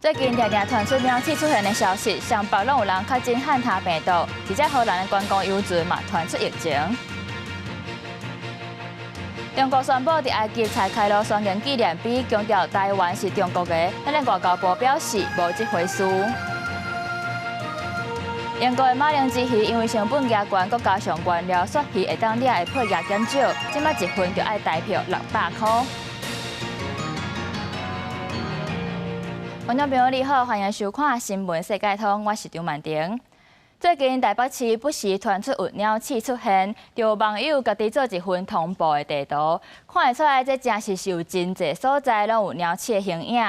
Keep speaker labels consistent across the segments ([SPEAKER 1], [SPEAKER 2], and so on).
[SPEAKER 1] 最近定定傳出鳥鼠出現的消息，雙北攏有人確診漢他病毒，而且荷蘭的觀光遊船嘛傳出疫情。中國宣布佇埃及在開羅宣言紀念碑，強調台灣是中國的，咱的外交部表示無這回事。英國的馬鈴之魚因為成本加懸，閣加上原料鱈魚會當掠的配額減少，這擺一份就愛台票600箍。觀眾朋友你好，歡迎收看《新聞世界通》，我是張曼婷。最近台北市不時傳出有鳥鼠出現，就有網友家己做一份通報的地圖，看會出來這真實是有真濟所在攏有鳥鼠的形影。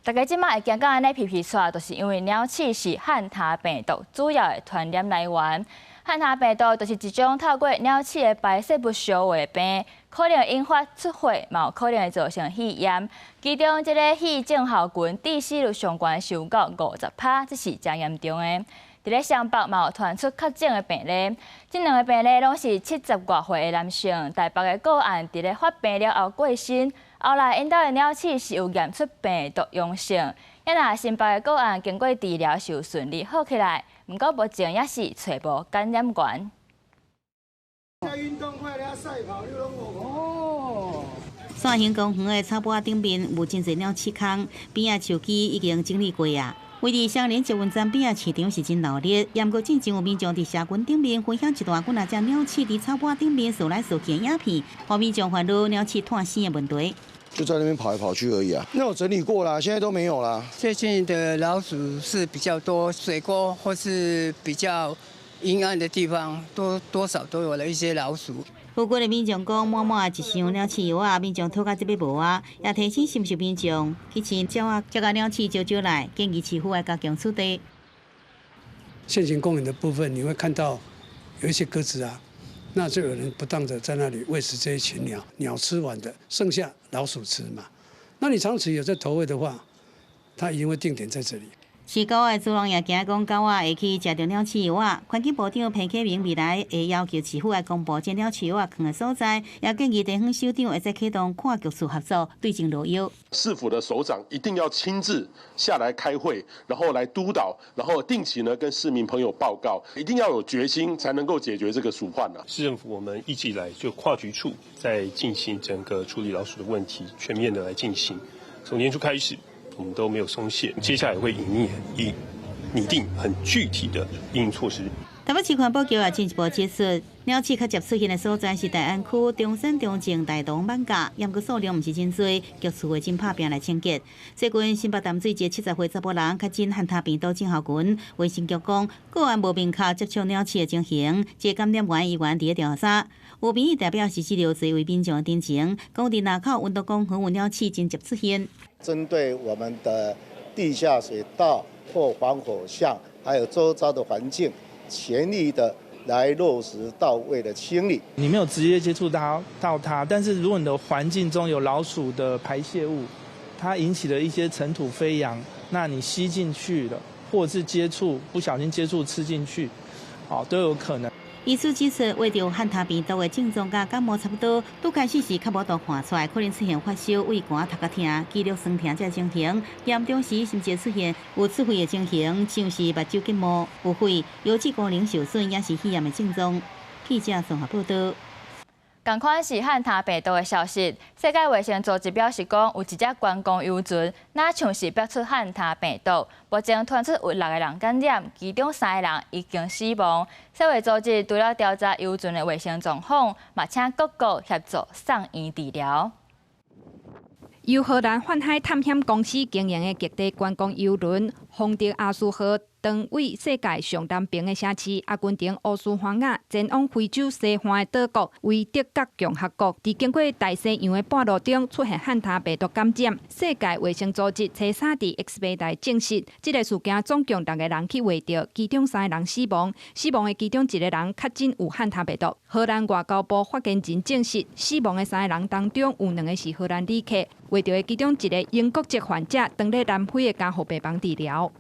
[SPEAKER 1] 大家這擺會驚甲按呢皮皮剉，就是因為鳥鼠是漢他病毒主要的傳染來源。漢他病毒就是一種透過鳥鼠的排泄物消化的病，可能引發出血，嘛有可能會造成肺炎。其中這个肺症候群致死率上懸受到50%，這是誠嚴重的。佇咧雙北嘛有傳出確診的病例，這兩个病例攏是70外歲的男性。台北的個案佇咧發病了後過身，後來𪜶兜的鳥鼠是有驗出病毒陽性。啊若新北的個案經過治療是有順利好起來，毋過目前猶是揣無感染源。
[SPEAKER 2] 運動會咧賽跑，你攏無哦。
[SPEAKER 3] 線形公園的草坡頂面有真濟鳥鼠空，邊仔樹枝已經整理過啊。位佇雙連捷運站邊仔市場是真鬧熱，毋過進前有民眾佇社群頂面分享一段幾若隻鳥鼠佇草坡頂面踅來踅去的影片，予民眾煩惱鳥鼠湠屎的問題。
[SPEAKER 4] 就在那邊跑來跑去而已啊，那我整理過啦，現在都沒有啦。
[SPEAKER 5] 最近的老鼠是比較多，水溝或是比較陰暗的地方，多多少都有了一些老鼠。
[SPEAKER 3] 不過的民眾講，滿滿一箱鳥鼠藥仔，民眾討甲這欲無啊，也提醒是毋是民眾去飼鳥仔，才共鳥鼠招招來，建議市府愛加強取締。
[SPEAKER 6] 現行公園的部分，你會看到有一些鴿子啊，那就有人不當的在那裡餵食這一群鳥，鳥吃完的，剩下老鼠吃嘛。那你長期有在投餵的話，它一定會定點在這裡。
[SPEAKER 3] 飼狗的主人也驚講狗仔會去食著鳥鼠藥仔。環境部長彭啟明未來會要求市府來公布這鳥鼠藥仔囥的所在，也建議地方首長會使啟動跨局處合作，對症落藥。
[SPEAKER 7] 市府的首長一定要親自下來開會，然後來督導，然後定期呢跟市民朋友報告，一定要有決心，才能夠解決這個鼠患啊。
[SPEAKER 8] 市政府我們一直以來就跨局處在進行整個處理老鼠的問題，全面的來進行，從年初開始，我們都沒有鬆懈，接下來會擬擬定很具體的應措施。
[SPEAKER 3] 台北市環保局也進一步指出，鳥鼠較捷出現的所在是大安區中山、中正、大同、艋舺，毋過數量毋是真濟，局處會真拍拚來清潔。最近新北淡水一个70歲查埔人確診漢他病毒症候群，衛生局講個案無明確接觸鳥鼠的情形，這個感染源醫院佇咧調查。有民意代表是治療這位民眾的陳情，講佇林口運動公園有鳥鼠真捷出現。
[SPEAKER 9] 針對我們的地下水道或防火巷，還有周遭的環境，全力的來落實到位的清理。
[SPEAKER 10] 你沒有直接接觸到它，但是如果你的環境中有老鼠的排泄物，它引起了一些塵土飛揚，那你吸進去了，或者是接觸不小心接觸吃進去，哦，都有可能。
[SPEAKER 3] 醫師指出，患著漢他病毒的症狀佮感冒差不多，拄開始時較無度看出來，可能出現發燒、胃寒、頭殼疼、肌肉痠疼這情形，嚴重時甚至出現有出血的情形，像是目睭結膜有血、腰子功能受損，也是肺炎的症狀。記者綜合報道。
[SPEAKER 1] 仝款是漢他病毒的消息，世界衛生組織表示講，有一隻觀光遊船，若像是爆出漢他病毒，目前傳出有六個人感染，其中三個人已經死亡。世衛組織除了調查遊船的衛生狀況，嘛請各國協助送院治療。
[SPEAKER 11] 由荷蘭泛海探險公司經營的極地觀光遊輪“馮德阿斯號”，當位世界上南邊的城市阿根廷烏蘇懷亞前往非洲西岸的島國維德角共和國，佇經過大西洋的半路中出現漢他病毒感染。世界衛生組織初三佇 X 平台證實，這个事件總共六个人去罹著，其中三个人死亡，死亡的其中一个人確診有漢他病毒。荷蘭外交部發言人證實，死亡的三个人當中有兩个是荷蘭旅客，罹著的其中一个英國籍患者，當咧南非的監護病房治療。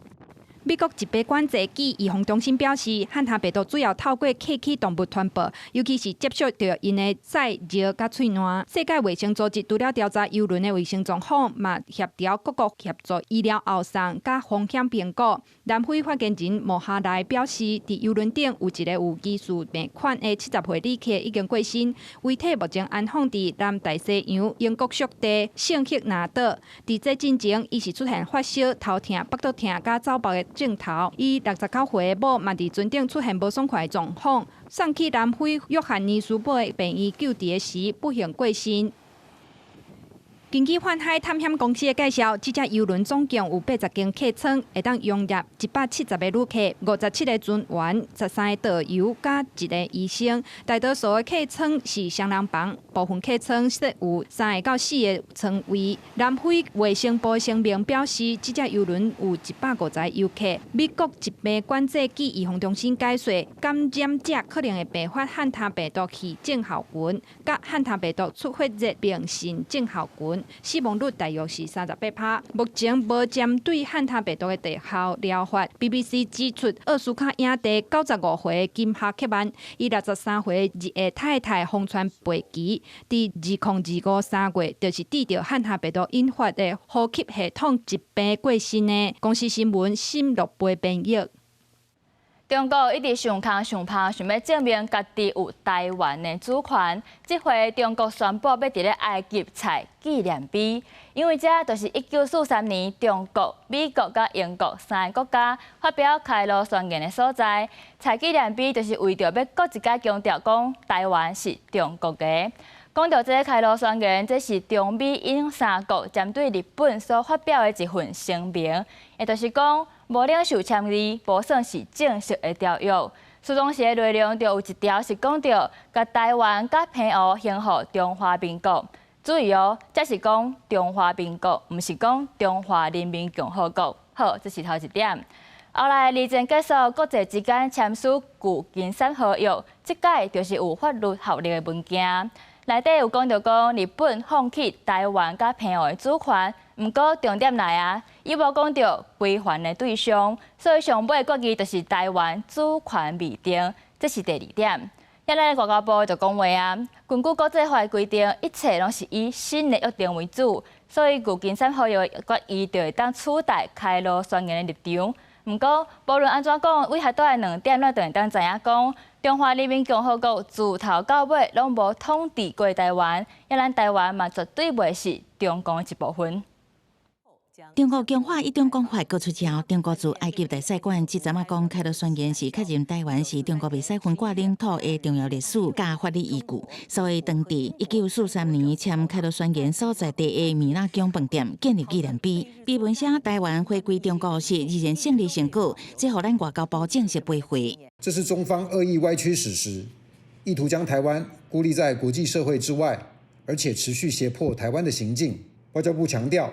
[SPEAKER 11] 美國疾病管制暨預防中心表示，漢他病毒主要透過徛起動物傳播，尤其是接觸著𪜶的屎尿佮喙瀾。世界衛生組織除了調查郵輪的衛生狀況，嘛協調各國協助醫療後送佮風險評估。南非發言人莫哈萊表示，佇郵輪頂有一个有疑似病款的70歲旅客已經過身，遺體目前安放佇南大西洋英國屬地聖赫納島。佇這進前，伊是出現發燒、頭痛、腹肚疼佮走目的症頭。伊69歲某嘛佇船頂出現無爽快的狀況，送去南非約翰尼斯堡的病院救治時不幸過身。根據泛海探險公司的介紹，這隻郵輪總共有80間客艙，會當容納170個旅客、57個船員、13個導遊佮一个醫生。大多數的客艙是雙人房，部分客艙設有三個到四个床位。南非衛生部聲明表示，這隻郵輪有150個遊客。美國疾病管制暨預防中心解說，感染者可能會併發漢他病毒氣症候群，佮漢他病毒出血熱病腎症候群。死亡率大約是38%。目前無針對漢他病毒的特效療法。BBC 指出，奧斯卡影帝95歲金哈克曼，伊63歲日裔太太風川貝奇，佇2025 3月就是得著漢他病毒引發的呼吸系統疾病過身的。公視新聞沈樂培編譯。
[SPEAKER 1] 中國一直想空想拍，想欲證明家己有台灣的主權。這回中國宣布欲佇咧埃及拆紀念碑，因為這就是1943年中國、美國佮英國三个國家發表開羅宣言的所在。拆紀念碑就是為著欲閣一擺強調講台灣是中國的。講著這个開羅宣言，這是中美英三國針對日本所發表的一份聲明，也就是講，無領袖簽字，無算是正式的條約。書中寫的內容就有一條是講著，共台灣佮澎湖還予中華民國。注意哦，這是講中華民國，毋是講中華人民共和國。好，這是頭一點。後來二戰結束，國際之間簽署舊金山和約，這擺就是有法律效力的文件。內底有講著講，日本放棄台灣佮澎湖的主權，毋過重點來啊，伊無講著歸還的對象，所以上尾決議就是台灣主權未定，這是第二點。遐咱外交部就講話啊，根據國際法規定，一切攏是以新的約定為主，所以舊金山和約決議就會當取代開羅宣言的立場。毋過，無論按怎講，為下底兩點，咱就會當知影講，中華人民共和國自頭到尾攏無統治過台灣，遐咱台灣嘛絕對袂是中共的一部分。
[SPEAKER 3] 中國強化一中講法閣出招，中國駐埃及大使館這陣仔講，開羅宣言是確認台灣是中國袂使分割領土的重要歷史佮法律依據，所以當地1943年簽開羅宣言所在地的米納宮飯店建立紀念碑，碑文寫台灣回歸中國是二戰勝利成果，這予咱外交部正式駁回。
[SPEAKER 12] 這是中方惡意歪曲史實，意圖將台灣孤立在國際社會之外，而且持續脅迫台灣的行徑。外交部強調，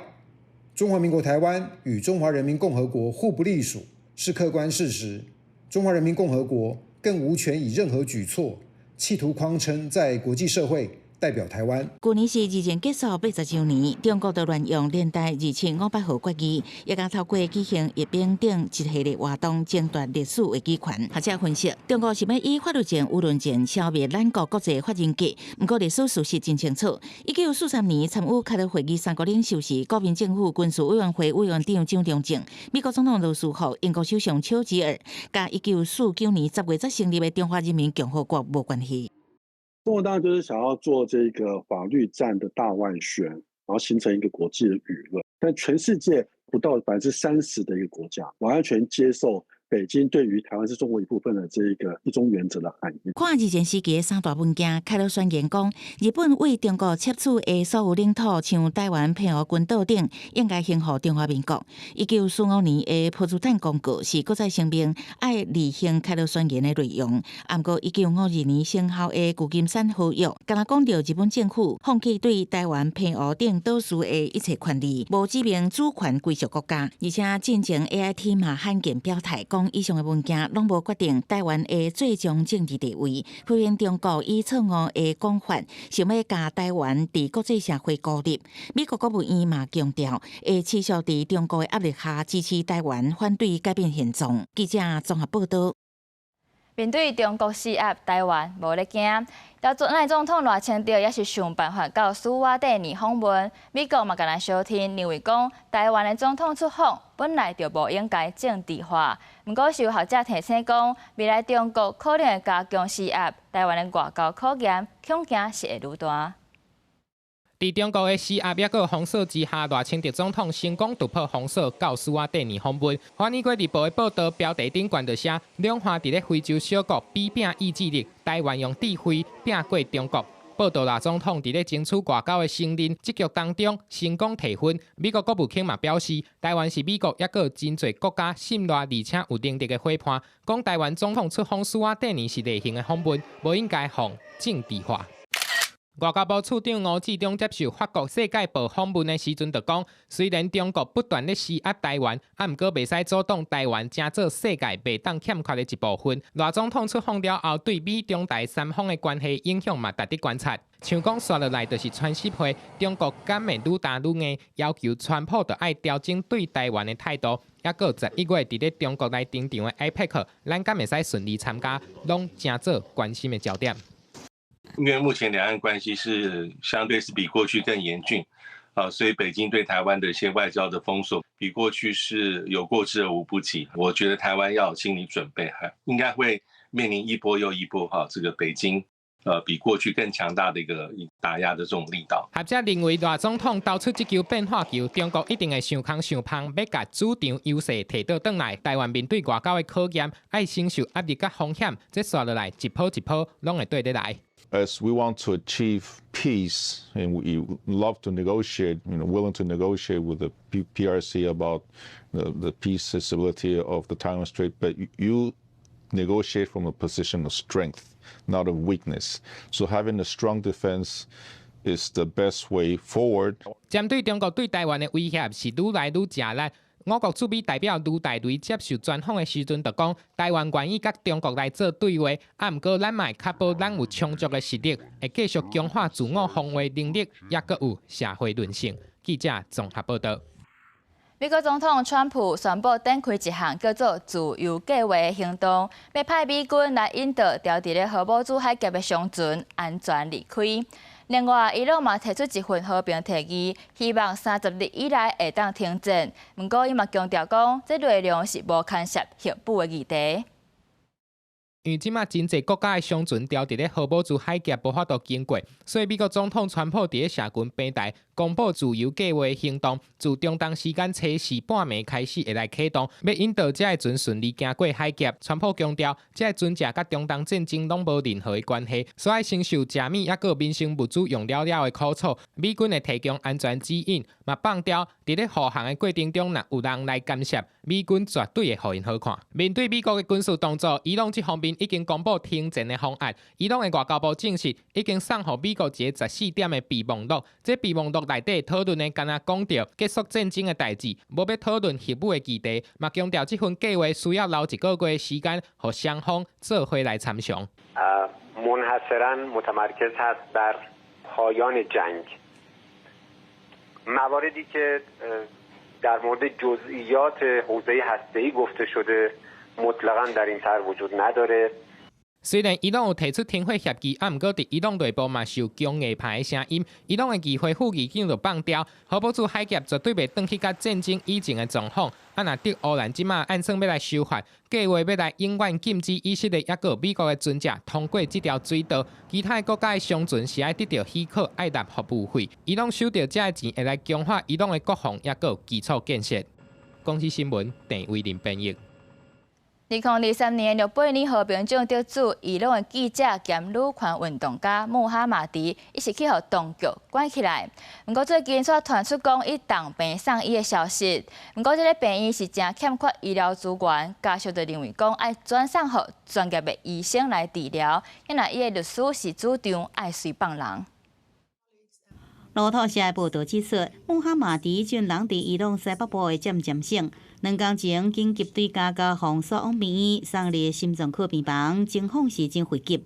[SPEAKER 12] 中華民國台灣與中華人民共和國互不隸屬是客觀事實，中華人民共和國更無權以任何舉措企圖誆稱在國際社會代表台灣。
[SPEAKER 3] 去年是二戰結束80週年，中國就亂用聯大275號決議，也共透過舉行閱兵等一系列活動，爭奪歷史話語權。學者分析，中國是欲以法律戰、輿論戰消滅咱國國際法人格。毋過歷史事實真清楚，1943年參與開羅會議三國領袖是國民政府軍事委員會委員長蔣中正、美國總統羅斯福、英國首相丘吉爾，佮1949年10月才成立的中華人民共和國無關係。
[SPEAKER 13] 中國當然就是想要做這個法律戰的大外宣，然後形成一個國際的輿論。但全世界不到30%的一個國家完全接受北京對於台灣是中國一部分的這個一中原則的含義。
[SPEAKER 3] 看二戰時期的三大文件，開羅宣言講，日本對中國竊取的所有領土，像台灣、澎湖群島等，應該還予中華民國。1945年的波茨坦公告是閣再聲明愛履行開羅宣言的內容。毋過1952年生效的舊金山和約，敢若講著日本政府放棄對台灣、澎湖等島嶼的一切權利，無指明主權歸屬國家。而且進前 AIT 嘛罕見表態講，
[SPEAKER 14] 講以上的文件攏無決定臺灣的最終政治地位，批評中國以錯誤的講法，想欲共臺灣佇國際社會孤立。美國國務院嘛強調，會持續佇中國的壓力下支持臺灣，反對改變現狀。記者綜合報道。
[SPEAKER 1] 面對中國施壓，臺灣無咧驚。台灣總統賴清德也是想辦法到蘇瓦蒂尼訪問。美國嘛共咱相聽，認為講臺灣的總統出訪本來就無應該政治化。毋過是有學者提醒講，未來中國可能會加強施壓，臺灣的外交考驗恐驚是會愈大。
[SPEAKER 15] 佇中國的施壓抑閣封鎖之下，賴清德總統成功突破封鎖，到蘇瓦蒂尼訪問。華爾街日報的報導標題頂懸就寫，兩岸佇咧非洲小國比拼意志力，臺灣用智慧拼過中國。報導賴總統佇咧爭取外交的承認，這局當中成功提分。美國國務卿嘛表示，臺灣是美國抑閣真濟國家信賴而且有能力的夥伴。講臺灣總統出訪蘇瓦蒂尼是例行的訪問，無應該予政治化。外交部次長吳志中接受法國《世界報》訪問的時陣就講，雖然中國不斷咧施壓臺灣，啊，毋過袂使阻擋臺灣成做世界袂當欠缺的一部分。賴總統出訪了後，對美中台三方的關係影響嘛，值得觀察。像講紲落來就是川習會，中國敢會愈擔愈硬，要求川普著愛調整對臺灣的態度。抑閣11月佇咧中國來登場的 APEC，咱敢會使順利參加，攏成做關心的焦點。
[SPEAKER 16] 因為目前兩岸關係是相對是比過去更嚴峻，啊，所以北京對台灣的一些外交的封鎖，比過去是有過之而無不及。我覺得台灣要有心理準備，哈，應該會面臨一波又一波，哈，這個北京，比過去更強大的一個打壓的這種力道。
[SPEAKER 15] 學者認為，賴總統投出這球變化球，中國一定會想空想芳，欲共主場優勢提倒轉來。台灣面對外交的考驗，愛承受壓力佮風險，這紲落來一波一波攏會綴得來。
[SPEAKER 17] As we want to achieve peace and we love to negotiate, willing to negotiate with the PRC about the peace and stability of the Taiwan Strait, but you negotiate from a position of strength, not of weakness. So having a strong defense is the best way forward.
[SPEAKER 15] 針對中國對臺灣的威脅是愈來愈食力。我國駐美代表盧大雷接受專訪的時陣就講，臺灣願意佮中國來做對話，啊，毋過咱嘛會確保咱有充足的實力，會繼續強化自我防衛能力，抑閣有社會韌性。記者綜合報導。
[SPEAKER 1] 美國總統川普宣布展開一項叫做“自由計劃”的行動，欲派美軍來引導牢佇咧荷姆茲海峽的商船安全離開。另外，伊朗嘛提出一份和平提議，希望30日以內會當停戰。毋過，伊嘛強調講，這內容是無牽涉核武的議題。
[SPEAKER 15] 因為這馬真濟國家的商船牢佇咧荷姆茲海峽無法度經過，所以美國總統川普佇咧社群平台公布自由計劃行動，自中東時間初四半暝開始會來啟動，欲引導這个船順利經過海峽。川普強調，這个船隻佮中東戰爭攏無任何的關係，所以承受食物抑閣民生物資用了了的苦楚。美軍會提供安全指引，嘛放調佇咧護航的過程中，若有人來干涉，美軍絕對會予𪜶好看。面對美國的軍事動作，伊朗這方面已經公布停戰的方案。伊朗的外交部證實，已經送予美國一個14點的備忘錄。這備忘錄內底討論的，干焦講著結束戰爭的代誌，無欲討論核武的議題，嘛強調這份計劃需要留一個月時間，予雙方做伙來參詳。
[SPEAKER 18] منحصرا متمرکز هست بر پایان جنگ مواردی که در مورد جزئیات حوزه هسته‌ای گفته شده مطلقا در این طرح وجود نداره。
[SPEAKER 15] 雖然伊朗有提出停火協議，啊，毋過佇伊朗內部嘛受強硬派的聲音。伊朗的議會副議長就放調，荷姆茲海峽絕對袂轉去佮戰爭以前的狀況。啊，若得烏蘭這馬按算欲來修法，計劃欲來永遠禁止以色列抑閣美國的船隻通過這條水道，其他的國家的商船是愛得著許可，愛納服務費。伊朗收著這个錢，會來強化伊朗的國防抑閣基礎建設。公視新聞鄭偉林編譯。
[SPEAKER 1] 2023年諾貝爾和平獎得主伊朗的記者兼女權運動家穆哈馬迪，伊是去予當局關起來。毋過最近卻傳出講伊重病送醫的消息。毋過這个病院是誠欠缺醫療資源，家屬就認為講愛轉送予專業的醫生來治療。因為伊的律師是主張愛隨放人。
[SPEAKER 3] 路透社報導指出，穆哈馬迪這人佇伊朗西北部的占占省，兩工前緊急對加加予送往病院，送入心臟科病房，情況是真危急。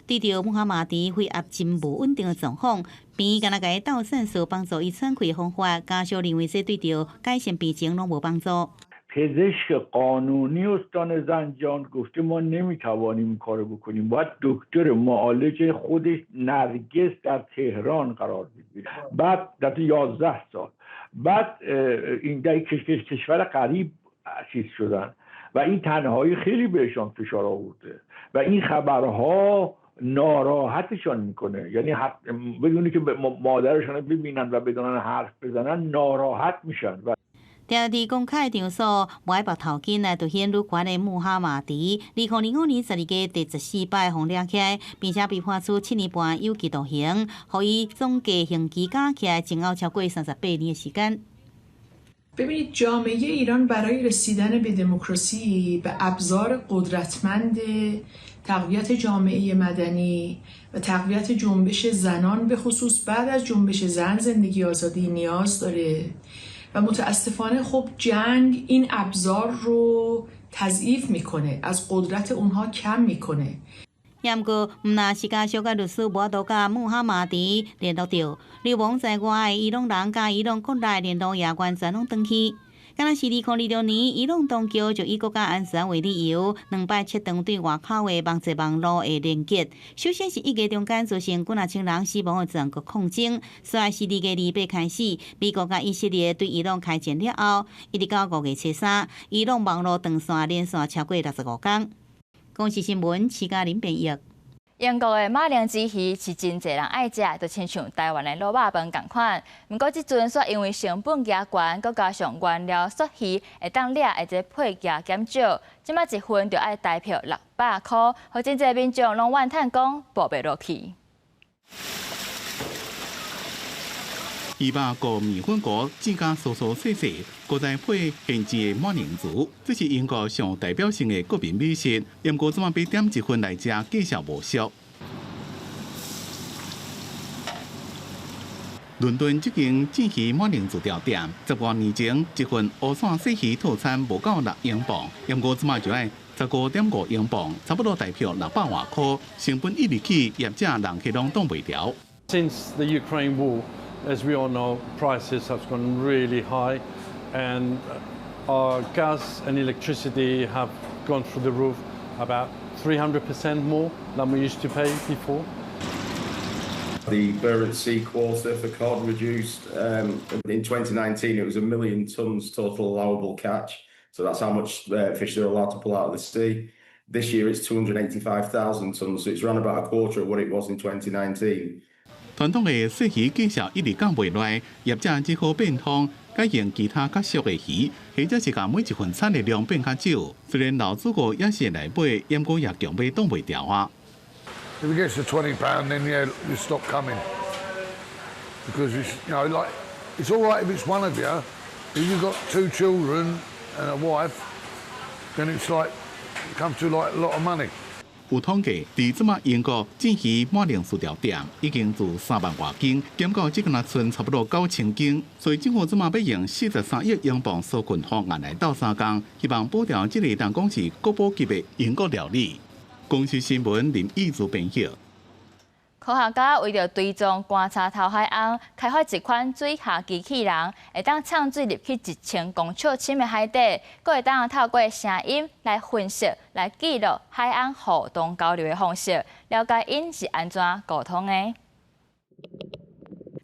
[SPEAKER 3] 對著穆哈馬迪血壓真無穩定的狀況，病院敢若共伊鬥酸素幫助伊喘氣的方法，家屬認為這對著改善病情攏無幫助。
[SPEAKER 19] پزشک قانونی استان زنجان گفته ما نمیتوانیم این کارو بکنیم، باید دکتر معالج خودش نرگس در تهران قرار بگیره. بعد در 11 سال بعد این در کشور غریب چیز شدن و این تنهایی خیلی بهشان فشار آورده و این خبرها ناراحتشان میکنه. یعنی بدون که مادرشان ببینن و بدونن حرف بزنن ناراحت میشن و
[SPEAKER 3] 佇佇公開場所，無愛縛頭巾來凸顯女權的穆哈馬迪，2005年12月第14擺予掠起來，並且被判處7年半有期徒刑，予伊總計刑期加起來前後超過38年的時間。
[SPEAKER 20] ببینید، جامعه ایران برای رسیدن به دموکراسی به ابزار قدرتمند تقویت جامعه مدنی و تقویت جنبش زنان، به خصوص بعد از جنبش زن زندگی آزادی، نیاز داره و متاسفانه خب جنگ این ابزار رو تضعیف میکنه، از قدرت اونها کم میکنه.
[SPEAKER 3] 毋過，毋但是家屬佮律師無法度佮穆哈馬迪聯絡著，流亡在外的伊朗人佮伊朗國內聯絡也完全攏斷去。敢若是2026年，伊朗當局就以國家安全為理由，兩擺切斷對外口的網際網路的連結。首先是1月中間造成幾若千人死亡的全國抗爭，煞來是2月28開始，美國佮以色列對伊朗開戰了後，一直到5月初3，伊朗網路斷線連續超過65工。公視新聞，徐嘉玲編譯。
[SPEAKER 1] 英國的馬鈴薯魚是真濟人愛食，就親像台灣的滷肉飯仝款。毋過這陣煞因為成本加懸，閣加上原料鱈魚會當掠的這配額減少，這擺一份就愛台票600箍，予真濟民眾攏怨嘆講補袂落去。
[SPEAKER 21] 魚肉裹麵粉糊，煎甲酥酥脆脆，閣再配現煎的馬鈴薯，這是英國上代表性的國民美食。毋過這擺欲點一份來食，價數無俗。倫敦這間煎魚馬鈴薯條店，10外年前一份烏線細魚套餐無夠6英鎊，毋過這擺就愛15.5英鎊，差不多台票600外箍，成本一直起，業者人客攏擋袂牢。
[SPEAKER 22] Since the Ukraine war, as we all know, prices have gone really high, and our gas and electricity have gone through the roof, about 300% more than we used to pay before.
[SPEAKER 23] The Barents Sea quota for cod reduced in 2019. It was a million tons total allowable catch. So that's how much fish they're allowed to pull out of the sea. This year it's 285,000 tons, so it's around about a quarter of what it was in 2019.
[SPEAKER 21] 傳統的細魚價數一直降袂落，業者只好變通，改用其他較俗的魚，或者是共每一份餐的量變較少。雖然老主顧也是會來買，毋過也強欲擋袂牢啊。
[SPEAKER 24] If it gets to £20, then yeah, you stop coming because it's like it's all right if it's one of you. If you've got two children and a wife, then it's like it comes to like a lot of money.
[SPEAKER 21] 有統計，佇這馬英國煎魚馬鈴薯條店已經做3萬外間，減到這敢若賰差不多9000間，所以政府這馬欲用43億英鎊紓困方案來鬥相共，希望保牢這個人講是國寶級的英國料理。公視新聞林義祖編譯。
[SPEAKER 1] 科學家為著追蹤觀察頭海魟，開發一款水下機器人，會當藏水入去1000公尺深的海底，閣會當透過聲音來分析、來記錄海魟互動交流的方式，了解𪜶是按怎溝通的。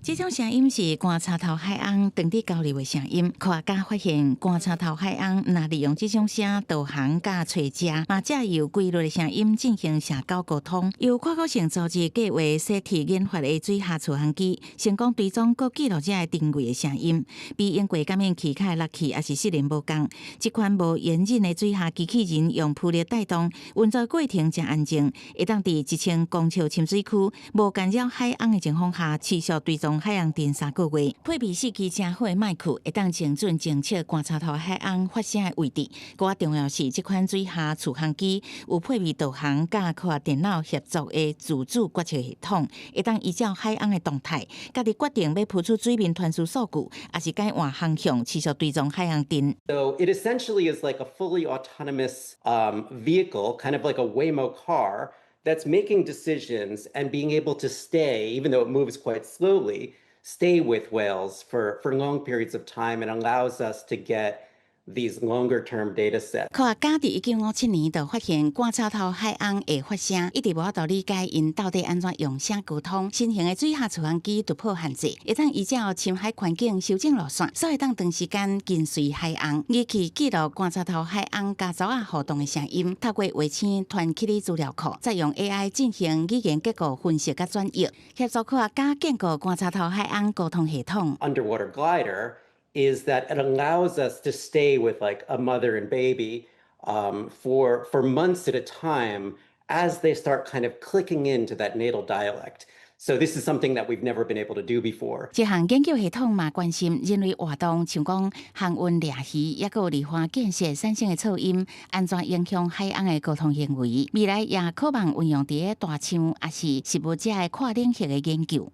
[SPEAKER 14] 這種聲音是觀察頭海魟當地交流的聲音。科學家發現，觀察頭海魟若利用這種聲導航佮揣食，嘛藉由規律的聲音進行社交溝通。由跨國性組織計劃 SETI 研發的水下導航機，成功追蹤閣記錄這个定位的聲音，比英國感應器較會落去，抑是失靈無仝。這款無煙韌的水下機器人用浮力帶動，運作過程誠安靜，會當佇1000公尺深水區無干擾海魟的情況下，持續追蹤。蹤海鵪鶉3個月，配備4支誠好的麥克，會當精準偵測觀察頭海鵪發聲的位置。閣較重要是，這款水下巡航機有配備導航佮科學電腦協作的自主決策系統，會當依照海鵪的動態，家己決定欲浮出水面傳輸數據，抑是改換航向持續追蹤海鵪鶉。
[SPEAKER 2] So it essentially is like a fully autonomous vehicle, kind of like a Waymo car, that's making decisions and being able to stay, even though it moves quite slowly, stay with whales for long periods of time and allows us to get these longer term data sets.
[SPEAKER 14] 科學家佇1957年就發現觀察頭海鵪會發聲，一直無法度理解𪜶到底按怎用聲溝通。新型的水下巡航機突破限制，會當依照深海環境修正路線，所以會當長時間跟隨海鵪。儀器記錄觀察頭海鵪佮藻仔互動的聲音，透過衛星傳去予資料庫，再用 AI 進行語言結構分析佮轉譯，協助科學家建構觀察頭海鵪溝通系統。
[SPEAKER 2] Underwater glider is that it allows us to stay with like a mother and baby for months at a time as they start kind of clicking into that natal dialect. So this is something that we've never been able to do before.
[SPEAKER 14] 這項研究系統嘛，關心人類活動，像講航運掠魚，抑閣有離岸建設產生的噪音，按怎影響海鵪的溝通行為。未來也可望運用佇咧大象，抑是食物者的跨領域的研究。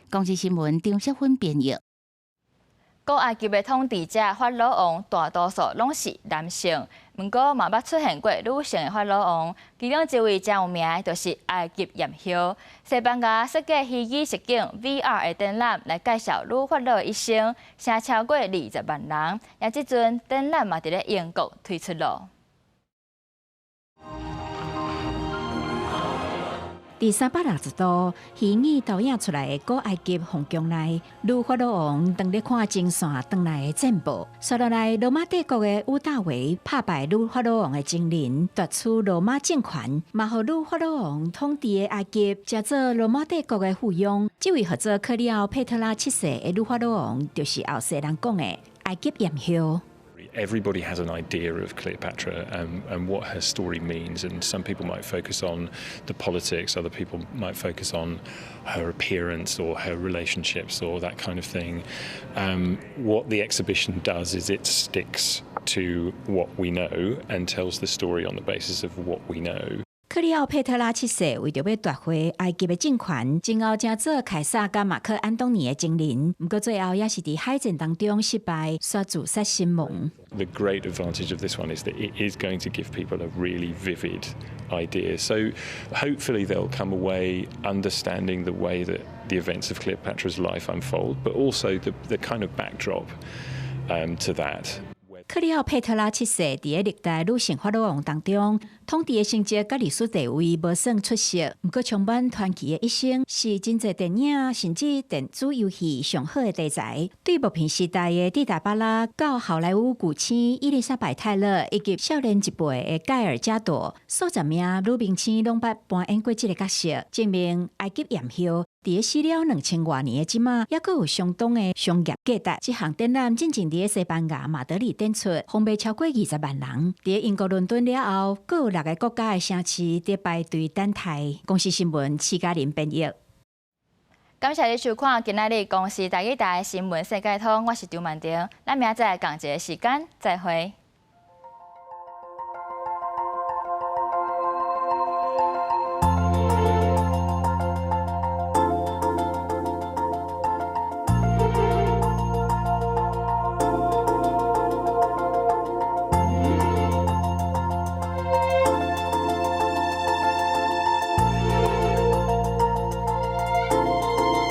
[SPEAKER 14] 公視新聞張淑芬編譯。
[SPEAKER 1] 古埃及的統治者法老王大多數攏是男性，毋過嘛捌出現過女性的法老王。其中一位誠有名的，就是埃及艷后。西班牙設計虛擬實境 VR 的展覽來介紹女法老的一生，成超過20萬人。也這陣展覽嘛佇咧英國推出囉。
[SPEAKER 4] 佇360度虛擬投影出來的古埃及皇宮內，女法老王當咧看前線轉來的戰報。紲落來，羅馬帝國的屋大維拍敗女法老王的情人，奪取羅馬政權，嘛予女法老王統治的埃及，成做羅馬帝國的附庸。這位號做克里奧佩特拉七世的女法老王，就是後世人講的埃及艷后。
[SPEAKER 5] Everybody has an idea of Cleopatra and what her story means, and some people might focus on the politics, other people might focus on her appearance or her relationships or that kind of thing. What the exhibition does is it sticks to what we know and tells the story on the basis of what we know.
[SPEAKER 4] 克里奧佩特拉七世為著欲奪回埃及的政權，前後成做凱撒佮馬克安東尼的情人，毋過最後也是佇海戰當中失敗，煞自殺身亡。
[SPEAKER 5] The great advantage of this one is that it is going to give people a really vivid idea. So hopefully they'll come away understanding the way that the events of Cleopatra's life unfold, but also the kind of backdrop to that.
[SPEAKER 4] 克里奧佩特拉七世佇咧歷代女性法老王當中，統治的成績佮歷史地位無算出色，毋過充滿傳奇的一生，是真濟電影甚至電子遊戲上好的題材。對默片時代的蒂達巴拉到好萊塢巨星伊麗莎白泰勒以及少年一輩的蓋爾加朵，數十名女明星攏捌扮演過這个角色，證明埃及艷后佇咧死了2000外年的這馬，猶閣有相當的商業價值。這項展覽進前佇咧西班牙馬德里展出，訪問超過20萬人。佇咧英國倫敦了後，閣有六个國家的城市佇排隊等待。公視新聞，徐嘉玲編譯。
[SPEAKER 1] 感謝你收看今仔日公視台語台新聞世界通，我是張曼婷，咱明仔載仝一个時間再會。